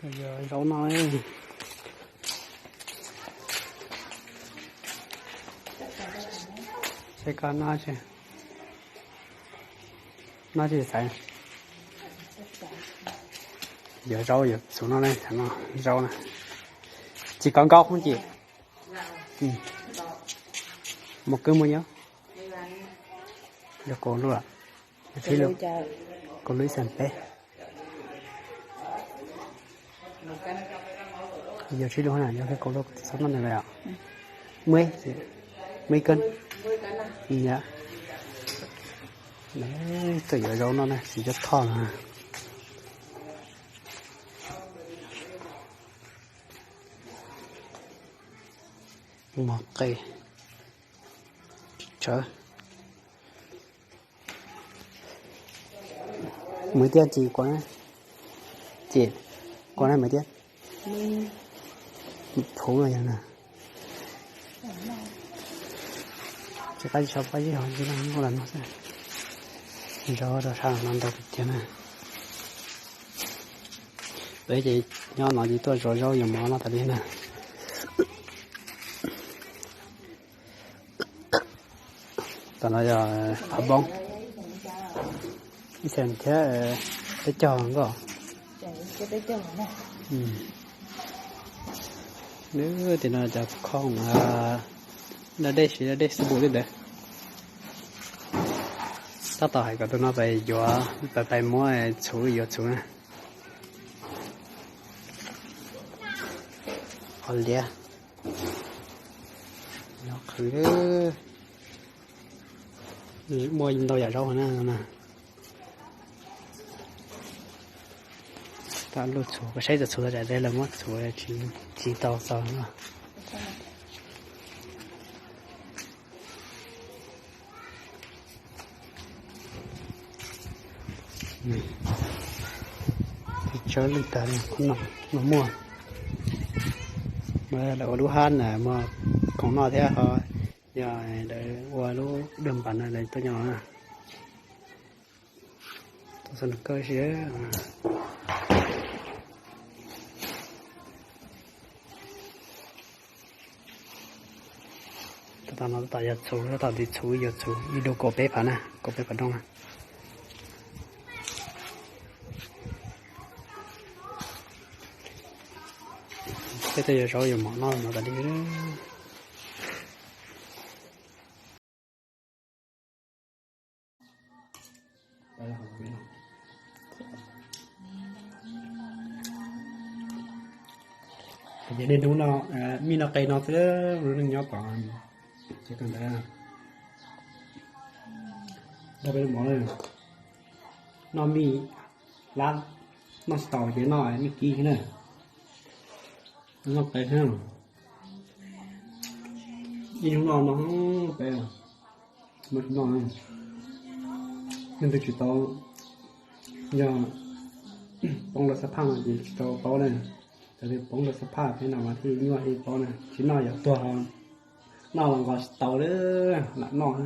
Yog zaub no, saib koj noj tsi, noj tsi xaiv. Yog zaub, yog xub no ne, zaub na. Tsis kov nkaub hoob ci. Mus kwb mus nyob. Yog kaus lub, kaus lub ib xees peb. Yog sib lub na, yog kaus lub xub no ne. Muaj, muaj ib kawb. Tuaj yuav zaub no na, tsis coj thoj na. Mos qe, tsawv. Mus tiag tsis kov, ces kov na mus tiag. Phuv no yog na. Tsis qab tsis tshua pab zib hov ntsis no, muaj los no xwb. Zaub rau sab no ntau tiag tiag na. Peb ces nyob no ces tuaj zov zaub yuav mov no tas li na. Tam no yog qhov npoob, ib xees thiab peb caug nkauj. Tim no cov khoom da dej, siv da dej xwb npaum li ntawd. Tab tom hais kom tus no pais yuav, pais, pais muab txhuv yuav txhuv na. Qhov liab. Qhwv, muaj ntau yam zaub na no na. Tab luj txhuv, koj saib txog txhuv tau tsam lawv muab txhuv tsis tau txog no. Tsawb lwj tag li no, no muaj. Lawv ua lub hab na, muaj khoom noj thiab ho yog lawv ua lub dawj npas no lawv tuaj nyob no na. Tau xav nws kawj si. Tab tom no tab tom yog txhuv, tab tom tiv txhuv, yuav txhuv ib lub kaum peb phav na, kaum peb phav dooj na. Peb tej yuav zaub yuav mov noj no tas li. Ces niaj hnub no, mij no qe no xwb, lub neej nyob pom ces kawg ntawd. Nrog peb mov noj mij lab, noj tsis tau ces noj mij kib xwb na. Noj qe xwb. Ib hnub no no peb, no, neeg twg tsis tau, yog poob lawv xab phaj no ces tsis tau paub na. Cov twg poob lawv xab phaj thiab no mas thiaj nyuaj thiaj paub na, tsis noj yuav tuag, noj los nqos tsis tau li, lam noj.